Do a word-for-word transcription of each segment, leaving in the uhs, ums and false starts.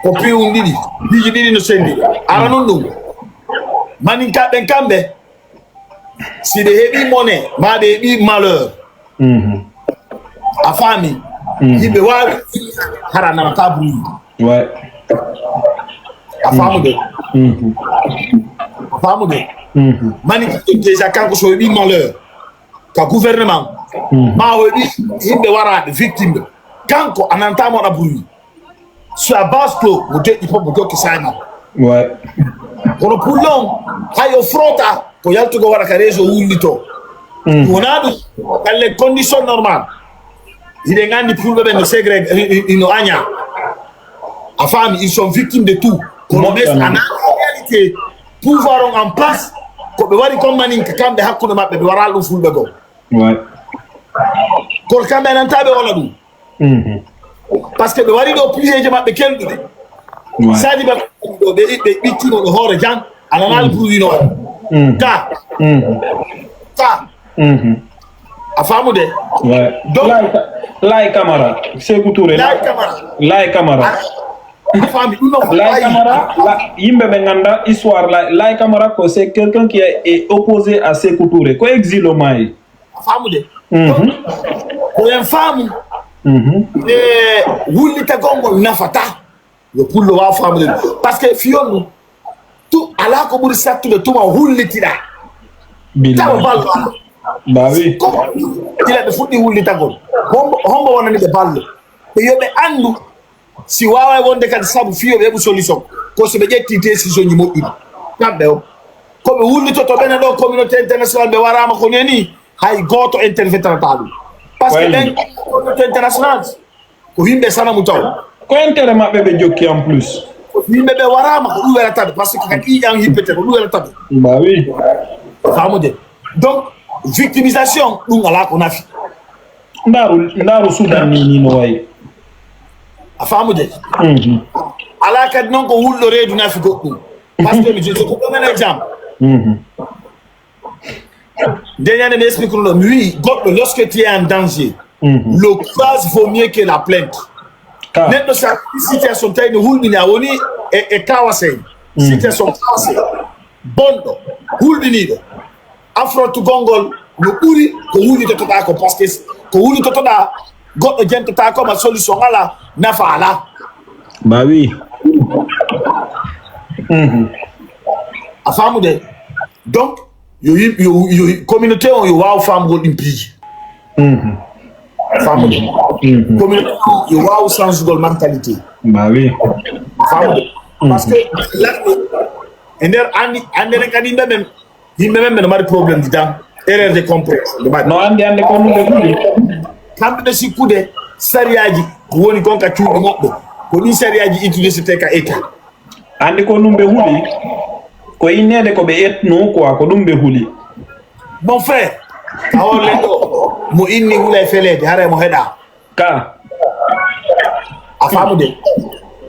Ko piiwun ɗiɗi, piiji ɗiɗi no sendi. Ara nun ɗum. Maninka ɓen kamɓe, si ɓe heɓi mone, ma ɓe heɓi malheur. Mhm. A faami? Mhm. Yimɓe waawi hara nana ka bruit. Ouais. A faamude? Mhm. A faamude? Mhm. Maninka déjà kanko so heɓi malheur, ka gouvernement, mhm, ma o heɓi yimɓe waraaɓe, victime ɓe. Kanko a nanata mo waɗa bruit. Sur la base clos, mo deƴƴi fof, mo jokki saay makko. Ouais. Kono pour l'homme, hay o frota, ko yaltugo waɗa ka réseau wullito. Mm. Wona ɗum, dans les conditions normales. Hiɗen anndi fulɓe ɓen no segre, i-, i-, ino aña. A faami, ils sont victimes de tout. Kono mais a naata réalité, pouvoir on en place, ko ɓe waɗi comme maninka kamɓe hakkunde maɓɓe, ɓe waral ɗum fulɓe goo. Ouais. Kono kamɓe a nanta ɓe wala ɗum. Mhm. Parce que ɓe wari ɗo piyeeje maɓɓe kelɗuɗe. Ouais. Sadi ba ɗo ɓe, ɓe ɓiccino ɗo hoore jam, a nanal bruit no waɗi. Mhm. Ka. Mhm. Ka. Mhm. A faamude? Ouais. Donc, Laye Ka-, Laye Camara, Sékou Touré, Laye Camara. Laye Camara. A, a faami ɗum no Laye wayi. Camara, la, yimɓe ɓe ngannda histoire Laye, Laye Camara ko c'est quelqu'un qui est, est opposé à Sékou Touré. Ko exil o maayi. A faamude? Mhm. Donc, ko en faamu. Mhm. E wullitagol ngol nafata. Yo pullo waaw faamude ɗum. Parce que fiyon ɗum, tu alaa ko ɓuri sattude tuma hullitiɗaa. Billahi. Tawa ballo alaa. Ba wi. Ko ila ɓe fuɗɗi wullitagol. Hombo, hombo wonani ɓe ballo? Ɓe yo ɓe anndu si waaway wonde kadi sabu fiyo ɓe heɓu solution. Ko si ɓe ƴetti décision ji moƴƴuɗi. Kamɓe o. Ko ɓe wullitoto ɓene ɗo communauté international ɓe waraama ko neni, hay gooto intervenirata ɗum. Parce que ɓen communauté international, ko yimɓe sanamu taw. Ko intérêt maɓɓe ɓe jokki en plus. Ko yimɓe ɓe waraama ko ɗum welata ɓe, parce que kadi ƴiiƴan hippete ko ɗum welata ɓe. Ba wi. Faamude. Donc, victimisation, ɗum alaa ko nafi. Ndaaru, ndaaru Sudan ni, ni no wayi. A faamude? Mhm. Alaa kadi noon ko wulɗo reedu nafi goɗɗum. Parce que mi je te donne un exemple. Mhm. Nde ñande mi explique ɗum ɗo, mi wii goɗɗo, lorsque tu es en danger, mhm, le courage vaut mieux que la plainte. Ka. Neɗɗo sa situation tawi no hulɓini, a woni e, e kawasey. Mhm. Situation kawasey. Bonɗo, hulɓiniiɗo. Affrontugol ngol no ɓuri ko wulitotoɗaa ko, parce que ko wulitotoɗaa, goɗɗo jentotaako ma, solution alaa, nafa alaa. Ba wi. Mhm. A faamude? Donc, yo yim-, yo, yo communauté on yo waaw faamugol ɗin piiji. Mhm. Faamude? Mhm. Communauté on yo waaw sansugol mentalité. Ba wi. Faamude? Mhm. Parce que lanɗo, e nder anndi, anndere kadi yimɓe ɓen, yimɓe men ɓe no mari problème de temps, erreur de compréhension. No mari. No anndi hannde ko ɗum ɓe ɓuri. Kamɓe ɓe sikkude sariyaaji ko woni kon ka cuuɗi maɓɓe, ko ɗin sariyaaji utilisete ka État. Anndi ko ɗum ɓe huli, ko inneede ko ɓe etno quoi, ko ɗum ɓe huli. Mon frère, a on len ɗo, mo inni hula e feleede, hara mo heɗa. Ka. A faamude?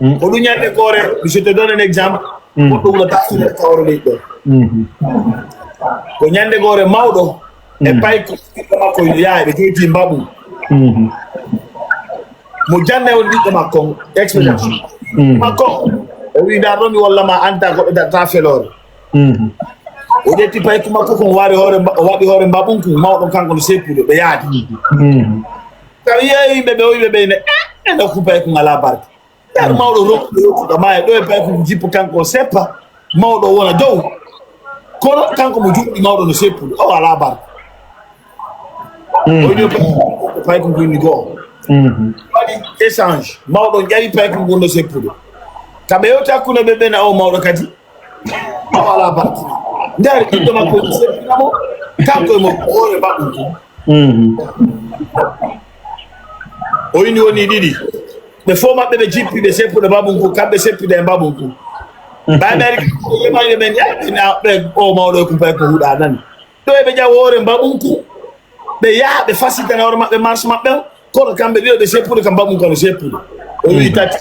Mm. Ko ɗum ñande goore, mi je te donne un exemple. Mm. Goɗɗo wulata suuɗe ka hoore leydi ɗo. Mhm. Ko ñande goore mawɗo e, mm, payko ɓiɗɗo makko yo yaha ɓe jowti mbaɓu. Mhm. Mo janna e won ɓiɗɗo makko on, expérience. Mhm. Makko, o wi, "Ndaa ɗo mi walla ma anta goɗɗo darata feloore." Mhm. O ƴetti payko makko kon, o waɗi hoore mba-, o waɗi hoore mbaɓun kun, mawɗo kanko no seppude, ɓe yaadi. Mhm. Tawi yeeyi ɓe, ɓe o wi ɓe ɓe ne, "Eh, eh, nokku payko ngalaa barke." Nder mawɗo rokkuɗo yottude maayo ɗo e payko jippo kanko o seppa, mawɗo o wona dow. Kono kanko mo juɗɗi mawɗo no seppude, o alaa barke. Mm. O wiɗo payko ngu inni goo. Mhm. Waɗi échange, mawɗo on ƴari payko ngu no seppude. Ka ɓe yewti hakkunde ɓe ɓena o mawɗo kadi. O alaa barke. Nder ɓiɗɗo makko o seppina mo, kanko e mo hoore mbaɗɗum ɗum. Mhm. O ini woni ɗiɗi. Ɓe fof maɓɓe ɓe jippi, ɓe seppude mbaɓunku, kamɓe seppude e mbaɓunku. Ɓay ɓe ari, ɓe ɓe men, eh, ɓe na-, ɓe o mawɗo e kumpay ko huɗa nani. Ɗo e ɓe ƴaw hoore mbaɓunku, ɓe yaha, ɓe fasitana hoore maɓɓe marche maɓɓe on, kono kamɓe ɗiɗo ɓe seppude, kam mbaɓunku no seppude. O wi tati.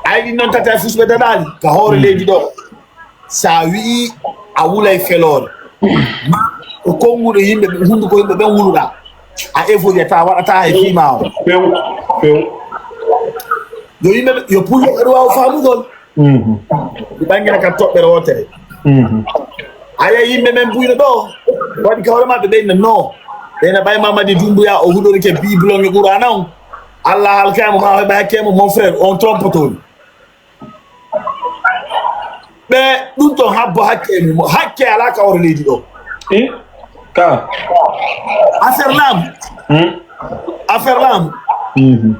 Ay ɗin noon tati ay fus ɓe daɗaali, ka hoore leydi ɗo. Sa wi'i a wulay feloore, ma ko konnguɗo yimɓe, hunnduko yimɓe ɓen wuluɗaa, a évolué ta, waɗataa e fii ma o. Few, few. Yo yimɓe ɓe, yo pullo kadi waawa faamugol. Mhm. Mi ɓangina kam toɓɓere wootere. Mhm. Haya, yimɓe men mbuyno ɗo, waɗi ka hoore maɓɓe, ɓe inna no. Ɓe na ɓay Mamadi Doumbouya, o huɗorike Bible on e Qur'ana on. Allah halkay mo, ma o heɓa hakke mo, mon frère, on trompe toon. Ɓe ɗum ɗon habbo hakke e mum. Hakke alaa ka hoore leydi ɗo. Eh? Ka. Affaire laamu. Hmm? Affaire laamu. Mhm.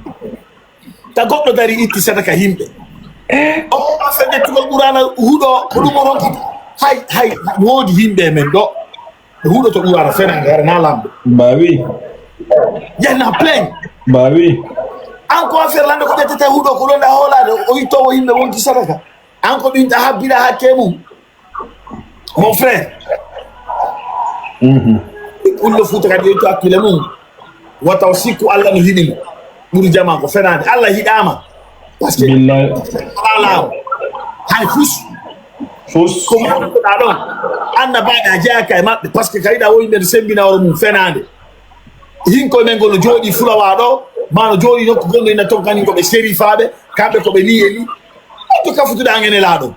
Ta goɗɗo dari itti sadaka yimɓe. Eh? O affaire ƴettugol Qur'ana huɗo, ko ɗum o ronkata. Hay, hay, woodi yimɓe men ɗo. Ɓe huɗoto Qur'ana fenaande, hara na lamɗo. Mbawi. Il y en a plein. Mbawi. An ko affaire lanɗo ko ƴettete huɗo ko ɗon ɗa hoolaade, o ittoowo yimɓe wonti sadaka. An ko ɗin ɗa habbiɗa hakke mum. Mon frère. Mhm. E pullo Fuuta kadi yetto hakkille mum. Wata o sikku Allah no hiɗi mo. Ɓuri jama ko fenaande. Allah hiɗaama. Parce que Billahi. Alaa laamu. Hay fus. Fus. Ko mawɗo ɗon. Annabaaɓe a jeyaaka e maɓɓe. Parce que kayɗa o yimɓe no sembina hoore mum fenaande. Hinko men ngol no jooɗi Fulawa ɗo, ma no jooɗi nokku gonɗo ina ton kañum ko ɓe serifaaɓe, kamɓe ko ɓe ni e ni. On to kafutuɗa an e Nelaaɗo.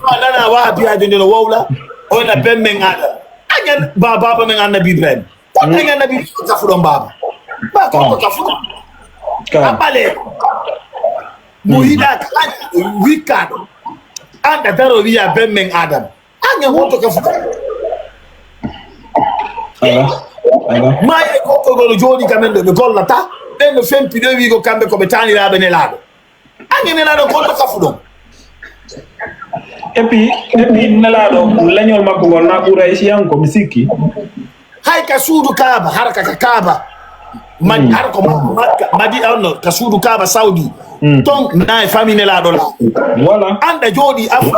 A nana wahabiyaajo nde no wowla, o ena ben men Adama. Añan ba baaba men Annabi Ibrahima. Tan añan Annabi Ibrahima kafuɗon baaba. Ba ko ko kafuɗon. Ka. A ɓale. Mo hiɗa ka an wikkaaɗo. An ɗa daro wiya ben men Adama. Añan wonto kafuɗon. Ala. Ala. Maayi e kokko ngol jooɗi ka men ɗo ɓe gollata. Ɓen no fempi ɗo wiigo kamɓe ko ɓe taaniraaɓe Nelaaɗo. An e Nelaaɗo kon to kafuɗon. Et puis, et puis Nelaaɗo leñol makko ngol na Quraysiyanko, mi sikki. Hay ka suudu Kaaba, hara ka, ka Kaaba. Mad-, hara ko Ma-, Makka, Madi-, on no, ka suudu Kaaba Saudi. Mm. Ton na e famille Nelaaɗo la. Voilà. An ɗa jooɗi Afo.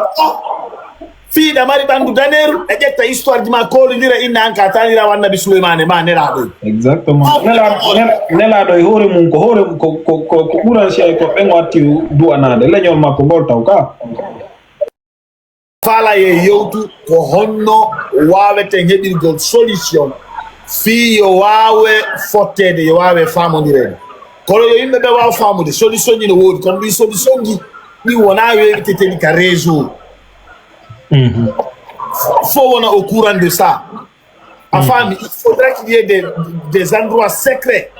Fii ɗa mari ɓanndu daneeru, ɗa ƴetta histoire ji ma koolondira inna an ka taaniraawo Annabi Suleymaane ma Nelaaɗo. Exactement. Nelaaɗo, nel-, Nelaaɗo e hoore mum ko hoore ko, ko, ko, ko Qurayshi ay ko ɓen o atti du'anaade leñol makko ngol taw ka. Fala ye yewtu ko honno waaweten heɓirgol solution fii yo waawe fotteede, yo waawe faamondireede. Kono yo yimɓe ɓe waaw faamude, solution ji no woodi, kono ɗin solution ji ɗin wonaa weeɓiteteeɗi ka réseau. Mhm. Faut wona au courant de ça. A faami, il faudrait qu'il y ait des, des endroits secrets.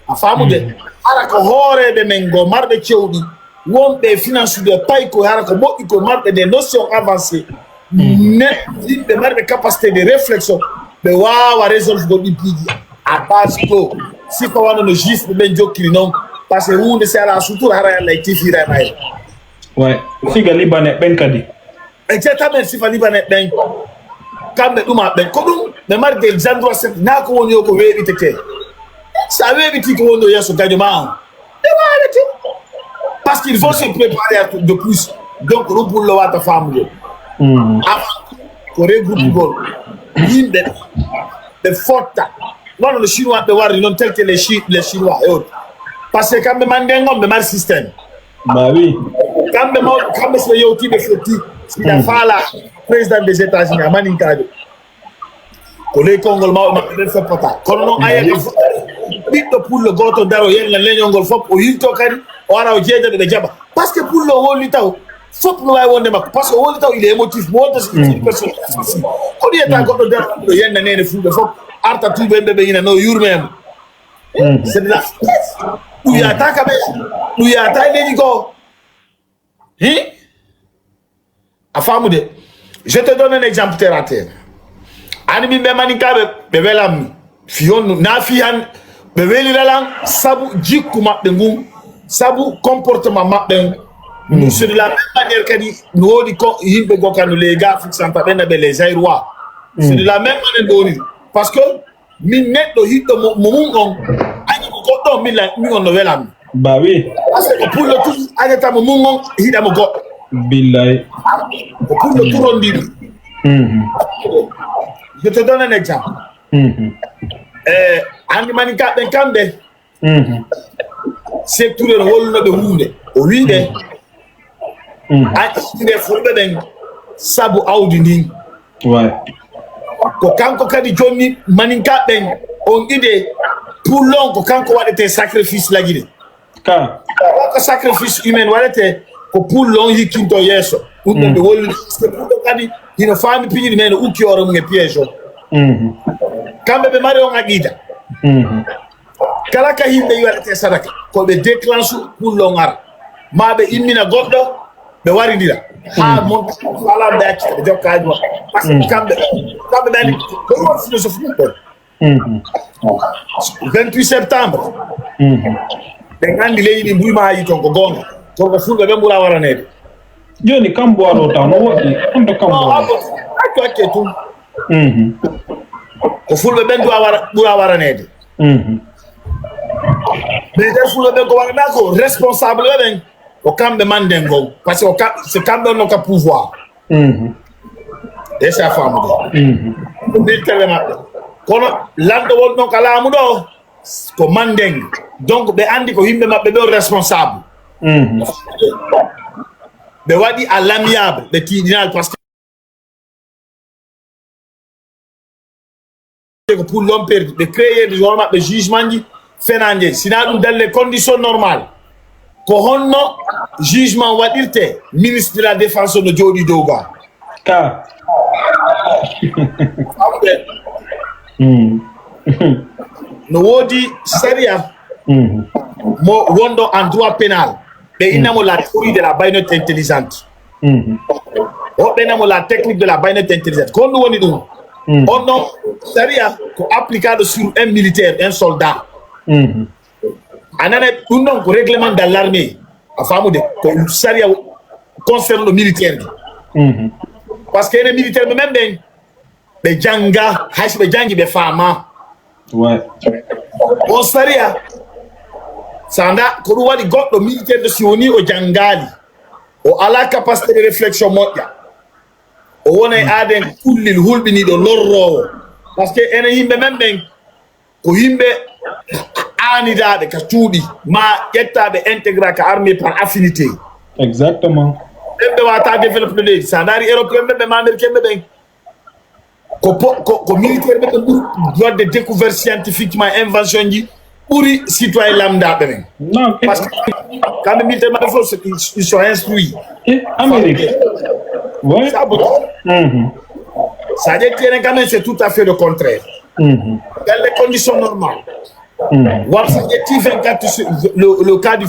A faamude? Hara ko hooreeɓe men ngo marɓe cewɗi, wonɓe e finance de pay ko hara ko moƴƴi ko marɓe des notions avancées. Ne yimɓe marɓe capacité de réflexion, ɓe waawa résolve ɗi piiji à base ɗo. Si ko wano no juif ɓe ɓen jokkiri noon, parce que huunde si alaa sutura hara Allah e tifira e mayre. Ouais. Siga Libanais ɓen kadi. Exactement, sifa Libanais ɓen. Kamɓe ɗuma ɓen. Ko ɗum, ɓe mari des endroits secrets. Na ko woni yo ko weeɓitete. Sa weeɓiti ko woni ɗo yeeso gaño ma on. Ɓe waawete. Parce qu'ils vont se préparer à tout de plus. Donc, ɗum pour le wata faamude. Mm. Avant, ko regroupugol. Yimɓe, ɓe fotta. Wano no Chinois ɓe warri noon, tel que les Chi-, les Chinois et autres. Parce que kamɓe manden on, ɓe mari système. Ba oui. Kamɓe mawɓe, kamɓe so yewtiiɓe fotti, si a faala président des États-Unis, a maninkaajo. Ko ley konngol mawɓe maɓɓe ɓen feppata. Kono noon, aya ka fuɗɗari, ɓiɗɗo pullo gooto daro, yenna leñol ngol fof, o yilto kadi, o ara o jeedaɓe ɓe jaɓa. Parce que pullo o wowli taw, fof no waawi wonde makko. Parce que o wowli taw, il est émotif, mo wonta si une personne. Ko ɗum yetta goɗɗo daro, ɗo yenna nene fulɓe fof, arta tuuɓe ɓe, ɓe ina no yurme mo. C'est de la faiblesse. Ɗum yahata ka ɓeya. Ɗum yahata e leydi goo. Hi? A faamude? Je te donne un exemple terre à terre. Ani min ɓe maninkaaɓe, ɓe welammi. Fi honno? Na fi han ɓe weliralan sabu jikku maɓɓe ngun, sabu comportement maɓɓe ngun. C'est de la même manière kadi no woodi ko yimɓe goo kadi les gars fixanta ɓen na ɓe les Zaïrois. C'est de la même manière ɗo woni. Parce que min neɗɗo hiɗɗo mo, mo mun on, añi mo goɗɗo on, min la, min on no welammi. Ba oui. Parce que ko pullo tun añata mo mun on, hiɗa mo goɗɗo. Billahi. Ko pullo tun rondiɗo. Mhm. Je te donne un exemple. Mhm. Eh, andi mani ka ɓen kamɓe. Mhm. Seeɗ Touré no holluno ɓe huunde. O wii ɓe, mhm, a ƴettire fulɓe ɓen sabu awdi ndin. Ouais. Ko kanko kadi jonni maninka ɓen on ide pullon ko kanko waɗete sacrifice lagide. Ka. Ko sacrifice humain waɗete, ko pour lon hikkinto yeeso. Ɗum ɗon ɓe wolwi, parce que ɗum ɗon kadi hino faami piiji ɗi, mais no ukki hoore mum e piège o. Kamɓe ɓe mari on aqida. Kala ka yimɓe yi waɗete sadaka, ko ɓe déclenche pour lon ara. Ma ɓe immina goɗɗo, ɓe warindira. Haa mon ala ɓe acci ɓe jokka haaju maɓɓe. Parce que kamɓe, kamɓe ɓe andi ko ɗum woni philosophie mum ɗon. Vingt-huit septembre. Ɓe nganndi leydi ndi mbuyma haa yi toon ko goonga. Kono ko fulɓe ɓe ɓura waraneede. Jooni kambo waɗo taw no woɗɗi, honto kambo waɗo? Accu acce tun. Ko fulɓe ɓen duwa wara, ɓura waraneede. Mais nder fulɓe ɓen ko waɗanaa ko responsable ɓe ɓen, ko kamɓe manden ngon. Parce que c'est kamɓe on no ka pouvoir. Esa famude. Ɗum ɓirtere maɓɓe. Kono lanɗo won ɗon ka laamu ɗo, ko manden. Donc ɓe andi ko yimɓe maɓɓe ɓe on responsable. Ɓe waɗi à l'amiable, ɓe tiiɗinaali parce que ko pour l'homme perdu, ɓe créer hoore maɓɓe jugement ji fenaanjeeji. Sinaa ɗum dans les conditions normales, ko honno jugement waɗirte? Ministre de la défense no jooɗi dow ga. Ka. Amuɓe. No woodi sariya mo wonɗo en droit pénal, ɓe innamo la théorie de la baïonnette intelligente. Woɓɓe innamo la technique de la baïonnette intelligente. Ko honɗum woni ɗum? On ɗon sariya ko appliqué sur un militaire, un soldat. A nana ɗum ɗon ko règlement de l'armée. A famude ko sariya concerne ɗo militaire ji. Parce que ene militaire ɓe men ɓen ɓe jannga, hay so ɓe janngi ɓe faama. On sariya, sa nda ko ɗum waɗi goɗɗo militaire de si woni o janngaali, o ala capacité de réflexion moƴƴa, o wona e aaden kullil hulɓiniiɗo lorroowo. Parce que ene yimɓe men ɓen ko yimɓe aanidaaɓe ka cuuɗi ma ƴettaaɓe intégra ka armée par affinité. Exactement. Ɓen ɓe wata développé leydi, sa ndaari européen ɓe ɓe ma américain ɓe ɓen, ko po- ko, ko militaire ɓe ɓe ɓuri wadde découverte scientifiquement, invention ji ɓuri citoyen lambda ɓe ɓen. Parce que kamɓe militaire maɓɓe fof ils sont instruits. Amérique. Sa ƴetti enen kamen c'est tout à fait le contraire. Dans les conditions normales, wata sa ƴetti vingt-quatre sur le, le cas du